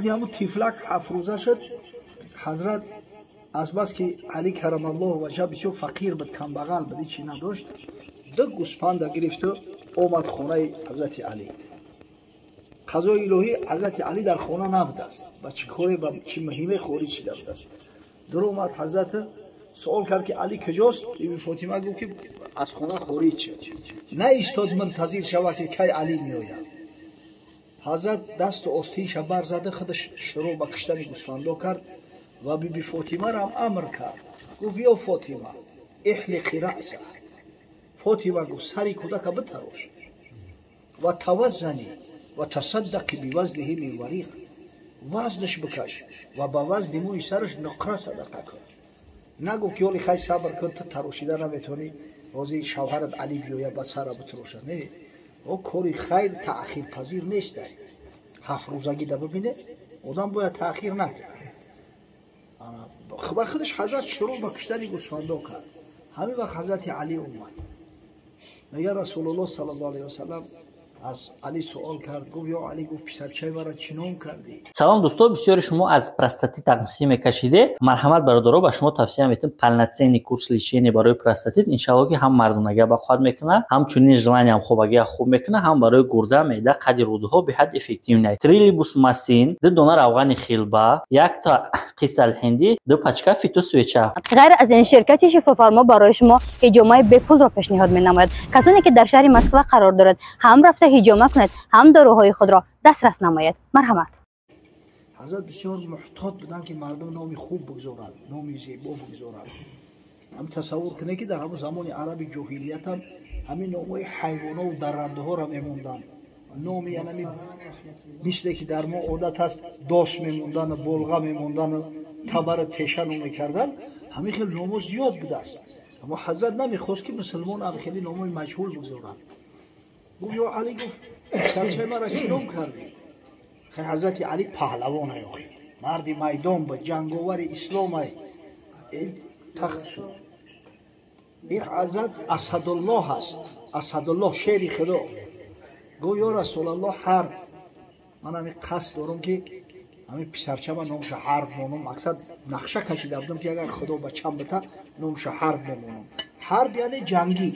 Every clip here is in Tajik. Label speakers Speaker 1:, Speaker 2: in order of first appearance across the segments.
Speaker 1: Вақте ҳамун тифлак 7 рӯза шуд, ҳазрат азбаски Али карамаллоҳу ваҷҳа бисёр фақир буд, камбағал буд, ҳичи надошт, ду гӯспанда гирифту омад хонаи ҳазрати Алӣ. Қазои илоҳӣ, ҳазрати Алӣ дар хона набудааст, ба чӣ коре, ба чӣ муҳиме хориҷ шида будааст. Дуромад ҳазрат, суол кард, ки Алӣ куҷост? Биби Фотима гуфт, ки аз хона хориҷ шуд. Наистод мунтазир шавад, ки кай Алӣ меояд. Ҳазрат дасту остинша барзада, худаш шурӯъ ба куштани гӯсфандо кард ва биби Фотимаро ҳам амр кард. Гуфт: «Ё Фотима, احلقي رأسه». Фотима, гуфт, сари кӯдака битарош ва توزني وتصدقي بوزنه من ورق. Вазнаш бикаш ва ба вазни мӯи сараш нуқра садақа кун. Нагуфт, ки оли хай, сабр кун, ту тарошида наметавонӣ, ҳозир шавҳарат Али биёя, ба сара битарошад. Не, о кори хайр таъхирпазир нест. 7 рӯзагида бибине, одам бояд таъхир накунад. Ба худаш ҳазрат шурӯъ ба куштани гӯсфандо кард. Ҳамин вақт ҳазрати Алӣ омад. Мега, Расулуллоҳ саллаллоҳу алайҳи васалам аз Алӣ суол кард, гуфт: «Ё Алӣ», гуфт, «писарчаи маро чӣ ном кардӣ?»
Speaker 2: Салом, дӯсто! Бисёри шумо аз простатит тақсим мекашиде. Марҳамат, бародаро, ба шумо тавсия метем полноценный курс лечения барои простатит. Иншалло, ки ҳам мардонагия бақувват мекунад, ҳамчунин желаниям хобагия хуб мекунад, ҳам барои гурда, меъда, қади рӯдаҳо беҳад эффективный. Трилибус масин, ду дона равғани хилба, якта қисалҳиндӣ, ду пачка фитосвеча.
Speaker 3: Ғайр аз ин, ширкати Шифофармо барои шумо ҳиҷомаи бепулро пешниҳод менамояд. Касоне ки дар шаҳри Москва қарор дорад, ҳам рафта ҳиҷома кунед, ҳам доруҳои худро дастрас намоед. Марҳамат.
Speaker 1: Ҳазрат бисёр муҳтот буданд, ки мардум номи хуб бигзоранд, номи зебо бигзоранд. Ҳам тасаввур кунед, ки дар ҳамон замони араби ҷоҳилиятам ҳамин номҳои ҳайвонову даррандаҳоро мемонданд. Номи янами мисле ки дар мо одат аст, дос мемондану болға мемондану табара теша ном мекарданд, ҳамин хел номҳо зиёд будааст. Аммо ҳазрат намехост, ки мусулмон ҳам хеле номҳои маҷҳул бигзоранд. Гуфт: «Ё Алӣ», гуфт, «писарчаи маро чӣ ном кардӣ?» Хай, ҳазрати Алӣ паҳлавонай, охи марди майдон ба ҷанговари исломай. Ин ҳазрат Асадуллоҳ аст, Асадуллоҳ, шери Худо. Гуфт: «Ё Расулаллоҳ, Ҳарб. Ман ҳамин қасд дорам, ки ҳамин писарчама номша Ҳарб монам. Мақсад, нақша кашида будам, ки агар Худо бачам бита, номша Ҳарб мемонам. Ҳарб яъне ҷангӣ,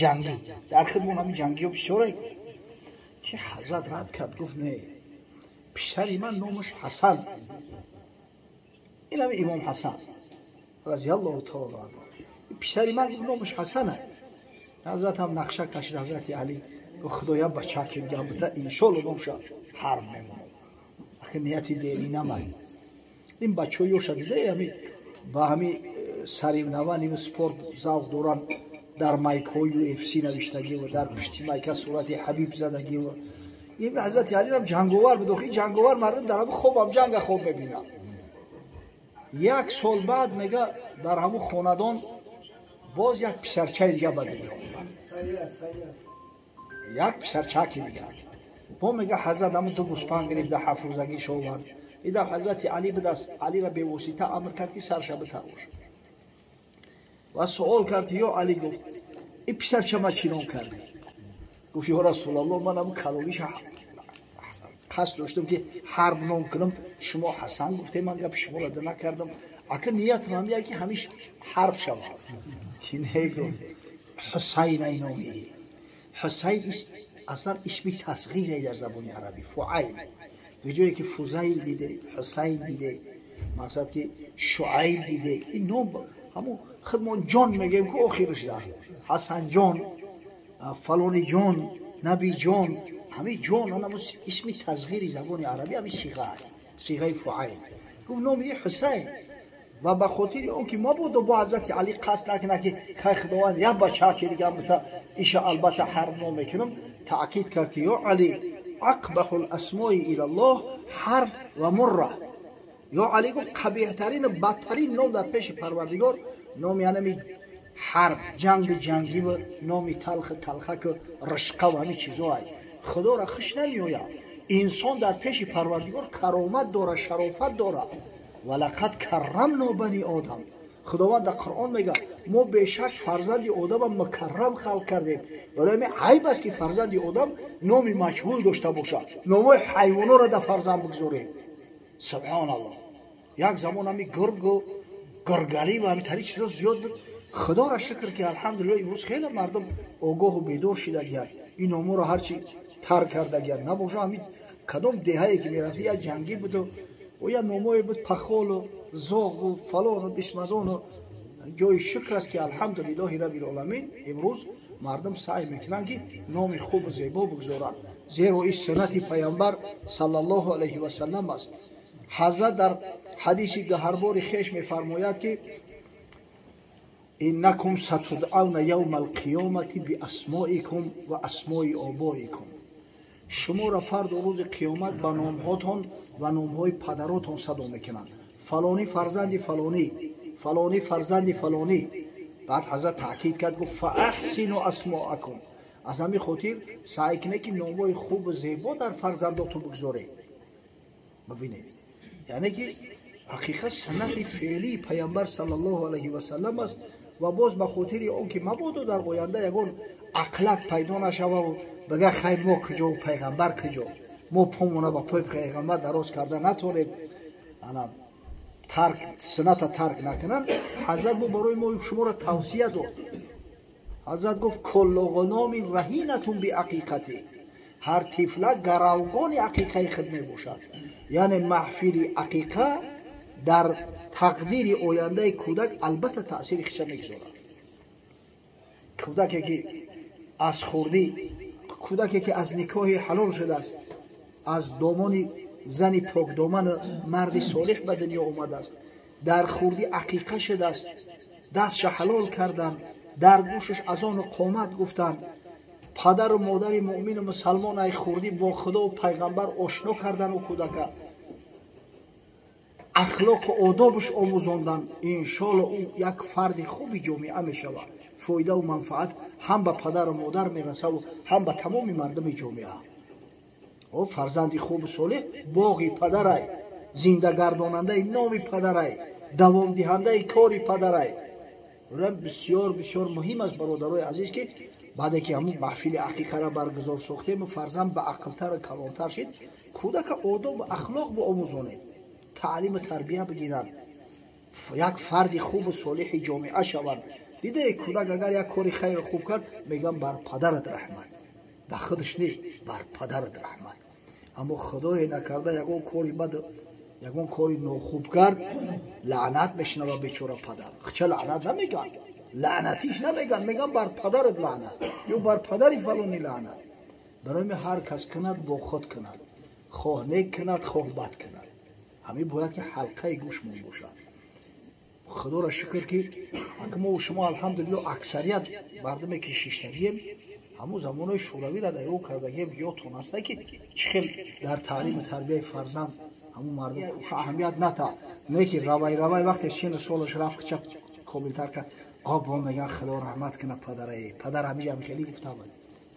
Speaker 1: ҷангӣ. Дар хидмон ҳамин ҷангиҳо бисёре». Ки ҳазрат рад кард, гуфт: «Не, писари ман номаш Ҳасан». Ин ҳами имом Ҳасан разиаллоҳу таоло анҳу. «Писари ман», гуфт, «номаш Ҳасана». Ҳазрат ҳам нақша кашид. Ҳазрати Алӣ гуфт: «Худоя, бача ки дигам бита, иншолло номша Ҳарб мемонам». Ахи нияти деринамай. Ин бачаҳо ёша дида, ҳами ба ҳами соревнования, спорт завқ доранд, дар майкҳои UFC навиштагиву дар пушти майка сурати Ҳабиб задагиву. Ин ҳазрати Алирам ҷанговар буд. Охи ҷанговар мардум дар ҳамун хобам ҷанга хоб мебинад. Як сол баъд, мега, дар ҳамун хонадон боз як писарчаи дига ба дунё омад, як писарчаки дигар. Бо, мега, ҳазрат ҳамун ду гӯспанд гирифта, 7 рӯзагиш овард. Ида ҳазрати Алӣ будааст. Алиро бевосита амр кард, ки сарша битарош, ва суол кард: «Ё Алӣ», гуфт, «ин писарча ма чӣ ном кардӣ?» Гуфт: «Ё Расулаллоҳ, ман ҳамун калолиша қасд доштам, ки Ҳарб ном кунам. Шумо Ҳасан гуфте, ман гапи шуморо да накардам. Ака ниятам ҳам ки ҳамиш Ҳарб шавад». Ки не, гуфт, «Ҳусайн ай номи Ҳусайн аслан исми тасғире дар забони арабӣ, фуайл. Ҷое ки Фузайл диде, Ҳусайн диде, мақсад ки Шуайб диде, ин ном ҳамун худмон ҷон мегӯем, ку охираш дар Ҳасанҷон, фалониҷон, Набиҷон, ҳамин ҷон исми тасғири забони арабӣ, ҳамин сиға аст, сиғаи фуайл». Гуфт: «Номи Ҳусайн». Ва ба хотири он ки мабодо бо ҳазрати Алӣ қасд накунад, ки хай, Худованд як бачаки дигар бита, иша албатта Ҳарб ном мекунам, таъкид кард, ки: «Ё Алӣ, أقبح الأسماء إلى الله حرب ومرة». Ё Алӣ, гуфт, қабеҳтарину бадтарин ном дар пеши Парвардигор номи янами ҳарб, ҷанги, ҷангиву номи талхи, талхаку ришқаву ҳамин чизоай Худоро хуш намеояд. Инсон дар пеши Парвардигор каромат дорад, шарофат дорад. ولقد كرمنا بني آدم. Худованд дар Қуръон мегӯяд: мо бешак фарзанди одама мукаррам халқ кардем. Барои ҳамин айб аст, ки фарзанди одам номи маҷҳул дошта бошад, номҳои ҳайвонҳоро дар фарзанд бигзорем. Субҳоналлоҳ, як замон ҳами гургу гургалӣ ва ҳамин тари чизо зиёд буд. Худоро шукр, ки алҳамдулилло имрӯз хеле мардум огоҳу бедор шидагиянд, ин номҳоро ҳарчи тарк кардагиянд. Набоша, ҳамин кадом деҳае ки мерафтӣ, як ҷангӣ буду я номое буд, пахолу зоғу фалону бисмазону. Ҷои шукр аст, ки алҳамдулиллоҳи раббил оламин имрӯз мардум саъй мекунанд, ки номи хубу зебо бигзоранд, зеро ин суннати Паямбар саллаллоҳу алайҳи васалам аст. Ҳазрат дар ҳадиси гаҳарбори хеш мефармояд, ки иннакум сатудъавна явма алқиёмати биасмоикум ва асмои обоикум. Шуморо фардо рӯзи қиёмат ба номҳотон ва номҳои падаротон садо мекунанд: фалонӣ фарзанди фалонӣ, фалонӣ фарзанди фалонӣ. Баъд ҳазрат таъкид кард, гуфт: фаахсину асмоакум. Аз ҳамин хотир саъй кунед, ки номҳои хубу зебо дар фарзандотон бигзоред. Бибинед, яъне ки ҳақиқат суннати феълии Паямбар саллаллоҳу алайҳи васалам аст. Ва боз ба хотири он ки мабодо дар оянда ягон ақлак пайдо нашававу бигӯяд: хай, мо куҷо, пайғамбар куҷо, мо помона ба пои пайғамбар дароз карда натонем, ана тарк сунната тарк накунанд, ҳазрат мо барои мо шуморо тавсия дод. Ҳазрат гуфт: куллу ғуломин раҳинатун биақиқати. Ҳар тифла гаравгони ақиқаи худ мебошад. Яъне маҳфили ақиқа дар тақдири ояндаи кӯдак албатта таъсири хиша мегузорад. Кӯдаке ки аз хурдӣ, кӯдаке ки аз никоҳи ҳалол шудааст, аз домони зани покдоману марди солиҳ ба дунё омадааст, дар хурдӣ ақиқа шудааст, дастша ҳалол карданд, дар гӯшаш азону қомат гуфтанд, падару модари муъмину мусалмон ай хурдӣ бо Худову пайғамбар ошно кардану кӯдака ахлоқу одобаш омӯзондан, иншоалло ӯ як фарди хуби ҷомеа мешавад. Фоидаву манфаат ҳам ба падару модар мерасаву ҳам ба тамоми мардуми ҷомеа. О фарзанди хубу солеҳ боғи падарай, зиндагардонандаи номи падарай, давомдиҳандаи кори падарай. Бисёр бисёр муҳим аст, бародарои азиз, ки баъде ки ҳамун маҳфили ақиқаро баргузор сохтему фарзанд ба ақлтару калонтар шид, кӯдака одобу ахлоқ биомӯзонем, таълиму тарбия бигиранд, як фарди хубу солиҳи ҷомеа шаванд. Дидае, кӯдак агар як кори хайру хуб кард, мегӯям: бар падарат раҳмат. Ба худаш не, бар падарат раҳмат. Аммо худое накарда ягон кори бад, ягон кори нохуб кард, лаънат мешунава бечора падар. Хча лаънат намегӯянд, лаънатиш намегӯянд, мегӯям: бар падарат лаънат ё бар падари фалони лаънат. Барои ми ҳар кас кунад, бо худ кунад, хоҳ нек кунад, хоҳ бад кунад. Ҳамин бояд ки ҳалқаи гӯшмон бошад. Худоро шукр, ки мо шумо алҳамдулилло аксарият мардуме ки шиштагием, ҳамун замонҳои шӯравиро дар ё кардагием. Ёдтон аста, ки чӣ хел дар таълиму тарбияи фарзанд ҳамун мардум аҳамият ната не, ки равай равай вақте сину солаш рафт, чап комилтар кард, обо мегӯян: худо раҳмат кунад падараи падар, ҳамиҷа хеле гуфта буд,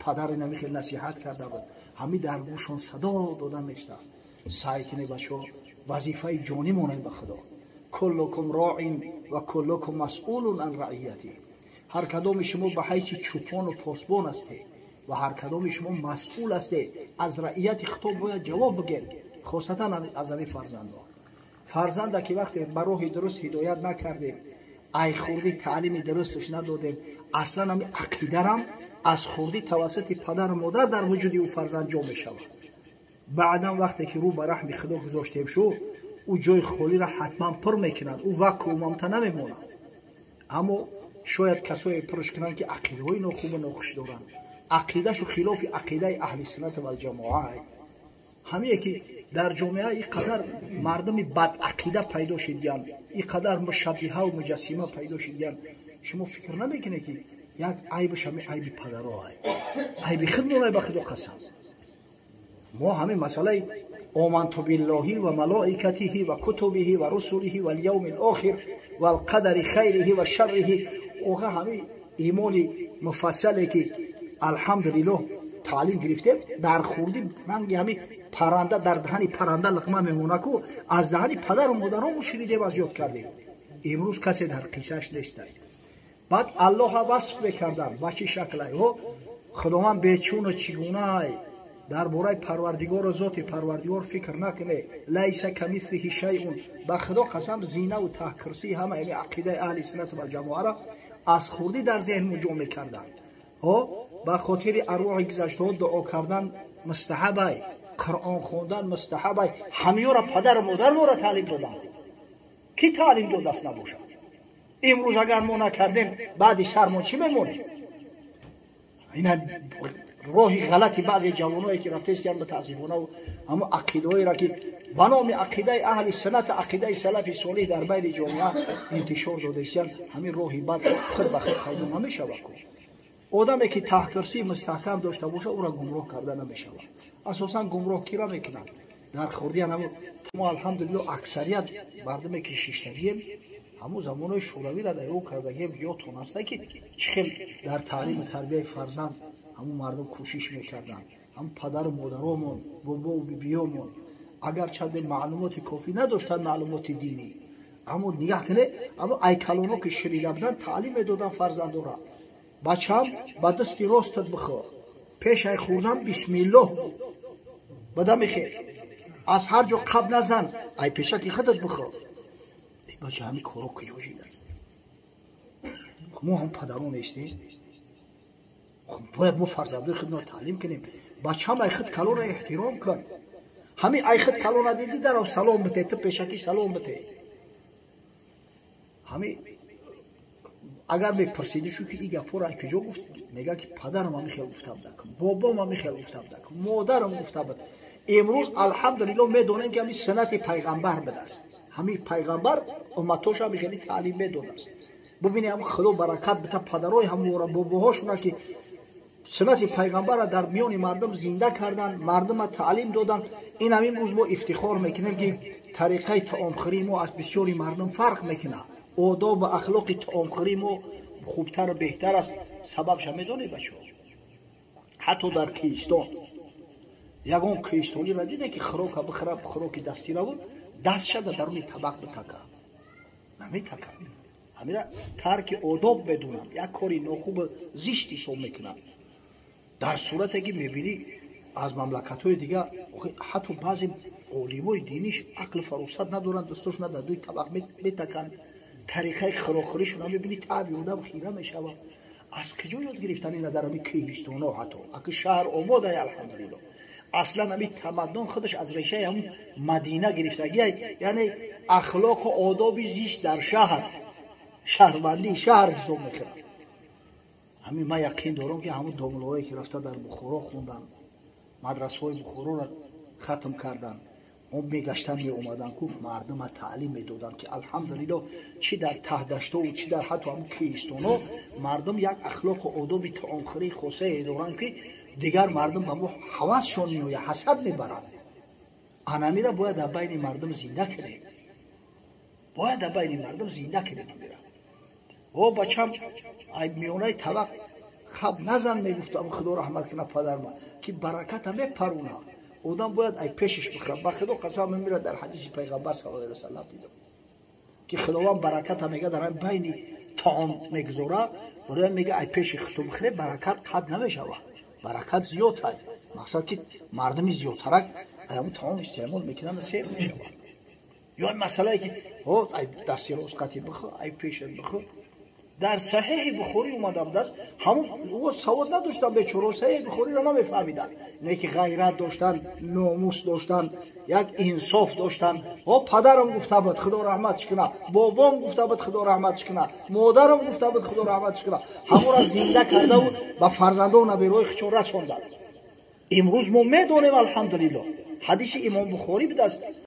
Speaker 1: падар инами хеле насиҳат карда буд. Ҳами дар гӯшон садо дода меистад. Саъй кунед, бачаҳо, вазифаи ҷонӣ монед ба Худо. Куллукум роин ва куллукум масъулун ан раияти. Ҳар кадоми шумо ба ҳайси чӯпону посбон ҳастед ва ҳар кадоми шумо масъул ҳастед аз раияти худо, бояд ҷавоб бигед, хосатан аз ҳамин фарзандо. Фарзанда ки вақте ба роҳи дуруст ҳидоят накардем, ай хурдӣ таълими дурусташ надодем, аслан ҳами ақидарам аз хурдӣ тавассути падару модар дар вуҷуди ӯ фарзанд ҷо мешавад. Баъдан вақте ки рӯ ба раҳми Худо гузоштем шу, ӯ ҷои холиро ҳатман пур мекунад, ӯ вакуумамта намемонад. Аммо шояд касое пурш кунанд, ки ақидаҳои нохубу нохуш доранд, ақидашу хилофи ақидаи аҳли суннат валҷамоа. Ҳамие ки дар ҷомеа ин қадар мардуми бадақида пайдо шидиянд, ин қадар мушаббиҳаву муҷассима пайдо шидиянд, шумо фикр намекунед, ки як айбаш ҳами айби падаро, айби худмон? Ба Худо қасам, мо ҳамин масъалаи оманту биллоҳи ва малоикатиҳи ва кутубиҳи ва русулиҳи вал явми лохир валқадари хайриҳи ва шарриҳи, оха, ҳамин имони муфассале ки алҳамдулиллоҳ таълим гирифтем, дар хурдӣ ранги ҳамин парранда дар даҳани парранда лиқма мемона ку, аз даҳани падару модаронмон шунидем, аз ёд кардем. Имрӯз касе дар қиссаш нестай. Баъд Аллоҳа васф мекарданд ба чӣ шаклай? Худованд бечуну чигунай, дар бораи Парвардигору зоти Парвардигор фикр накуне. Лайса камислиҳи шайъун. Ба Худо қасам, зинаву таҳкирсии ҳама яъне ақидаи аҳли суннату валҷамоаро аз хурдӣ дар зеҳн муҷо мекарданд. Ба хотири арвоҳи гузаштаҳо дуо кардан мустаҳабай, Қуръон хондан мустаҳабай. Ҳамиёра падару модар моро таълим доданд. Кӣ таълим додаст набошад? Имрӯз агар мо накардем, баъди сармон чӣ мемонем? Ина роҳи ғалати баъзе ҷавоное ки рафтаистиян, мутаассифона, ҳамо ақидаҳоеро ки ба номи ақидаи аҳли суннат, ақидаи салафи солиҳ дар байни ҷомеа интишор додаистиян, ҳамин роҳи бад худ ба худ пайдо намешавад. Ку одаме ки таҳкирсии мустаҳкам дошта бошад, ӯро гумроҳ карда намешавад. Асосан гумроҳ кира мекунанд? Дар хурдиян мо, алҳамдулилло, аксарият мардуме ки шиштагием, ҳамун замонҳои шӯравиро дар ӯ кардагием. Ёдтон аста ки чӣ хел дар таълиму тарбияи фарзанд ҳамун мардум кӯшиш мекарданд, ҳамун падару модаромон, бобову бибиёмон, агарчанде маълумоти кофӣ надоштанд, маълумоти динӣ, аммо нигаҳ кунед, аммо айкалоно ки ширида буданд, таълим медоданд фарзандора: бачам, ба дасти ростат бихӯр, пешай хӯрдан бисмиллоҳ бада мехер, аз ҳар ҷо қаб назан, ай пешаки худат бихӯр. Бача, ҳамин коро куҷо шидааст? Мо ҳам падарон нестем? Бояд мо фарзандои худро таълим кунем. Бачам, ай худ калонро эҳтиром кун. Ҳамин ай худ калона дидӣ, дарав салом бите, ту пешакӣ салом бите. Ҳамин агар мепурсидишу ки ин гапҳоро ай куҷо гуфт, мега ки падарам ҳамин хел гуфта будак, бобом ҳамин хел гуфта будак, модарам гуфта буд. Имрӯз, алҳамдулилло, медонем ки ҳамин суннати пайғамбар будааст. Ҳамин пайғамбар умматош ҳамин хеле таълим медодааст. Бубинед, ҳам Худо баракат бита падарои ҳамвора, бобоҳошона ки суннати пайғамбарро дар миёни мардум зинда карданд, мардума таълим доданд. Ин ҳамин рӯз мо ифтихор мекунем ки тариқаи таомхӯрии мо аз бисёри мардум фарқ мекунад. Одобу ахлоқи таомхӯрии мо хубтару беҳтар аст. Сабабша медонед, бачаҳо? Ҳатто дар кӯҳистон ягон кӯҳистониро диде ки хӯрока бихӯра, хӯроки дастираву дастша дар даруни табақ битака? Наметакад. Ҳамира тарки одоб медонанд, як кори нохубу зишт ҳисоб мекунанд. Дар сурате ки мебинӣ, аз мамлакатҳои дигар ҳатто баъзе олимои диниш ақлу фаросат надоранд, дастошона дар дуи табақ метаканд. Тариқаи хӯрокхӯришона мебинӣ, таби одам хира мешавад. Аз куҷо ёд гирифтан ина дар ҳамин кӯҳистоно? Ҳатто аки шаҳр омодай, алҳамдулилло. Аслан ҳамин тамаддун худаш аз решаи ҳамун Мадина гирифтагия, яъне ахлоқу одоби зишт дар шаҳр, шаҳрвандии шаҳр ҳисоб мекунад. Ҳамин ман яқин дорам ки ҳамун домлаҳое ки рафта дар Бухоро хонданд, мадрасаҳои Бухороро хатм карданд, он мегаштан, меомаданд ку мардума таълим медоданд ки, алҳамдулилло, чӣ дар таҳдаштову чӣ дар ҳатто ҳамун кӯҳистоно мардум як ахлоқу одоби таомхӯрии хосае доранд ки дигар мардум ба мо ҳавасшон меояд, ҳасад мебаранд. Анамира бояд дар байни мардум зинда кунем, бояд дар байни мардум зинда кунем амира. О, бачам, ай миёнаи табақ хаб назан, мегуфтам, Худо раҳмат кунад падарма, ки бараката мепаруна. Одам бояд ай пешиш бихӯрад. Ба Худо қасам, мемира дар ҳадиси пайғамбар саллаллоҳу алайҳи васаллам дидам ки Худованд бараката мега дар ҳамин байни таом мегузора. Барои мега, ай пеши худто бихӯре, баракат қад намешавад, баракат зиёд ай. Мақсад ки мардуми зиёдтарак ай ҳамун таом истеъмол мекунанд, сер мешавад. Ё масъалае ки ай дасти рост қати бихӯр, ай пешат бихӯр. Дар Саҳеҳи Бухорӣ омада будааст. Ҳамун савод надоштанд бечоро, Саҳеҳи Бухориро намефаҳмиданд, не ки ғайрат доштанд, номус доштанд, як инсоф доштанд. О, падарам гуфта буд, Худо раҳматш кунад, бобом гуфта буд, Худо раҳматш кунад, модарам гуфта буд, Худо раҳматш кунад. Ҳамонро зинда кардаву ба фарзандону набераҳои худшон расонданд. Имрӯз мо медонем, алҳамдулилло, ҳадиси имом Бухорӣ будааст.